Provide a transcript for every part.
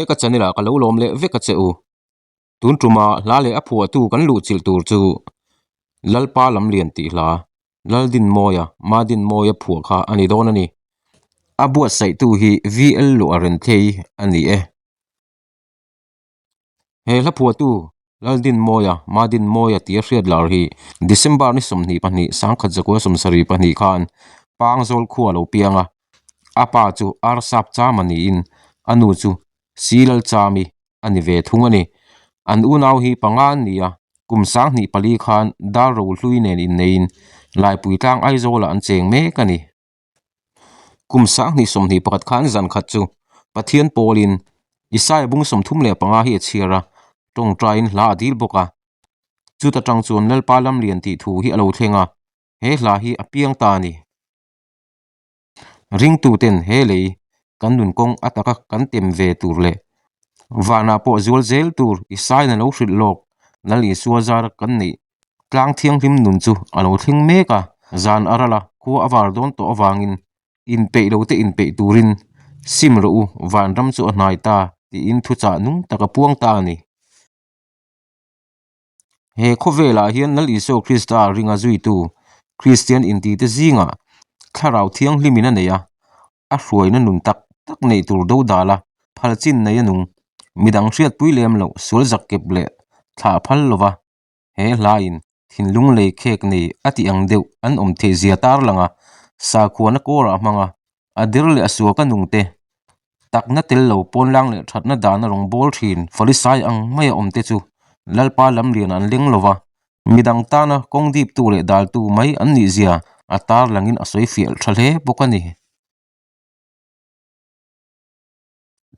ka channel ah ka lo lawm leh vek a che u. Tun tuma hla leh a phuahtu kan luhchilh tur chu Lalpa Lamlian tih hla Laldinmawia, Madinmawia phuah kha a ni dawn a ni. A buatsaihtu hi VL Luarenthei a ni e. He hla phuahtu Laldinmawia, Madinmawia tia hriat lar hi December ni 22, 1972 khan Pangzawl khua a lo piang a, a pa chu Arsap Chama niin a nu chu Silalchami a ni ve thung a ni. An unau hi panga an ni a, kum 24 khan dar rohlui nen inneiin Laipui tlang Aizawlah an cheng mek a ni. Kum 2021 khan zan khat chu Pathian pawlin Isaia bung 35 hi a chhiar a, tawngtaiin hla a dil bawk a. Chuta tang chuan Lalpa Lamlian tih thu hi a lo thleng a, he hla hi a piang ta a ni. Ringtuten he lei kan nun kawng a taka kan tem ve tur leh vanah pawh zual zel tur Isaia lo hrilh lawk Lal Isua zara kan neih Tlang thianghlim nun chu a lo thleng mek a, zan a ral a, khua a var dawn tawh avangin inpeih lo te inpeih turin sim rawh u, vanram chu a hnai ta tiin thuchah nung tak a puang ta a ni. He khawvelah hian Lal Isua Krista ringa zuitu Kristian intite zingah thlarau thianghlimin a nei a, a hruaina nun tak tak neih tur do dal a, phal chin nei a nung, midang hriatpui lem loh sual zak kep leh thlah phal lova He hlain thinlung lei khek nei a tih ang deuh an awm theih zia tar lang a, sakhuana kawrah hmang a, a der leh a suaka nung te, takna tel lo pawnlang leh thatna dana rawn bawl thin Farisai ang maia awm te chu Lalpa lamlian an leng lo va, midang tana kawng diptu leh daltu mai an nih zia a tar langin a sawi fiah tha hle bawk a ni.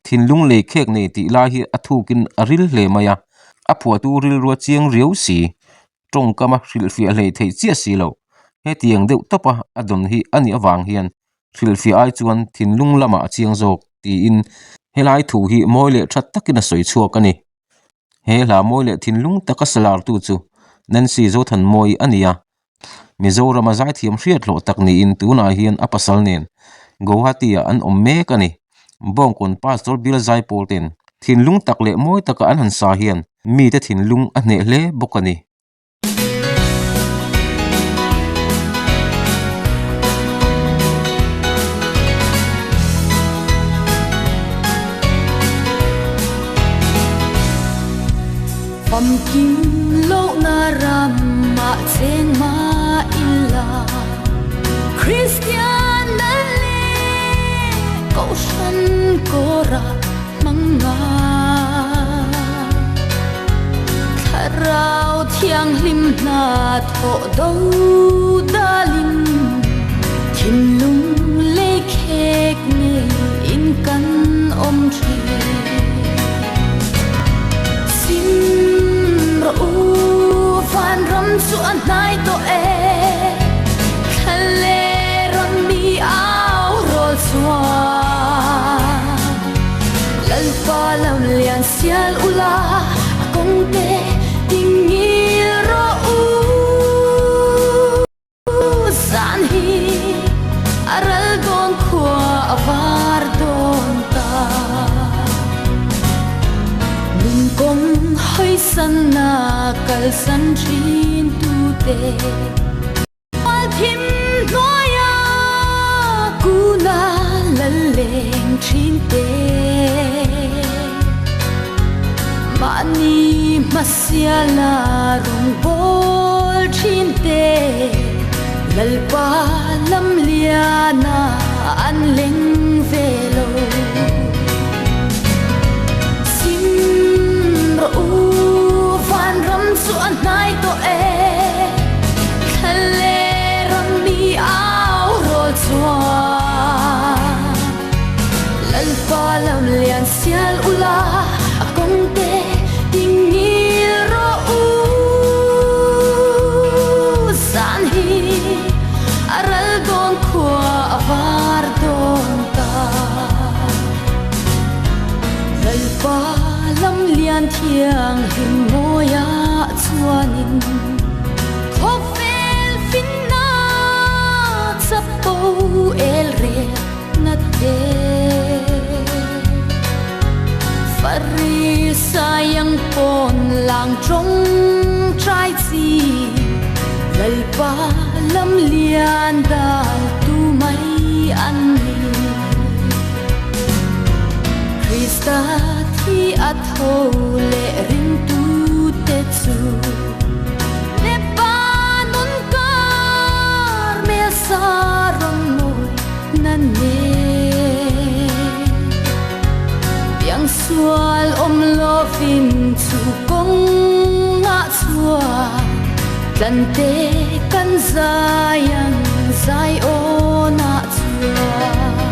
Thinlung lei khek nei tih lai hi a thukin a ril hle mai a, a phuahtu rilrua chiang riau si, tawngkama hrilhfiah hlei theih chiah si lo. Hetiang deuh tawpa a dawn hi a nih avang hian hrilhfiah ai chuan thinlung lamah a chiang zawk tiin helai thu hi mawi leh tha takin a sawi chhuak a ni. He hla mawi leh thinlung taka salartu chu Nancy Zothanmawii a ni a, Mizorama zaithiam hriat hlawh tak niin tunah hian a pasal nen Guwahati-ah an awm mek a ni. Bawngkawn Pastor Bill Zaipawl ten thinlung tak leh mawi taka an han sa hian mite thinlung a hneh hle bawk a ni. Famkim lohna ramah cheng mah ila Kristian lal leh Kohhran kawrah hmang nga Thlarau thianghlim hna thawh do dalin Thinlung lei khek ngei in kan awm thin. Sim rawh u, vanram chu a hnai tawh e, Thlale ram mi au rawl chuan. Lalpa lam lian sial ula, a kawng te tingil rawh u. Zan hi a ral dawn khua a var dawn ta. Nun kawng hawisanna kalsan thin tute. Thim hnuaia kuna lal leng thin te. Mahni hmasiala rawngbâwl thin te, Lalpa lamliana an leng ve lo. Sim rawh u, vanram chu a hnai tawh e, Thlale ram mi au rawl chuan. Lalpa lamlian sial ula, a kawng te tingil rawh u. Zan hi a ral dawn khua a var dawn ta. Lalpa lamlian thianghlim mawiah chuanin khawvel finna chapo el rel. Na te. Pharisaiang pawn lang tawngtai chi Lalpa lam lian dal tu mai an ni. Krista thi a tho leh ringtute chu Lebanon Karmel saron mawi na nen. Piangsual awm lovin chu kawngah chuan tlante kan zai ang Zionah chuan.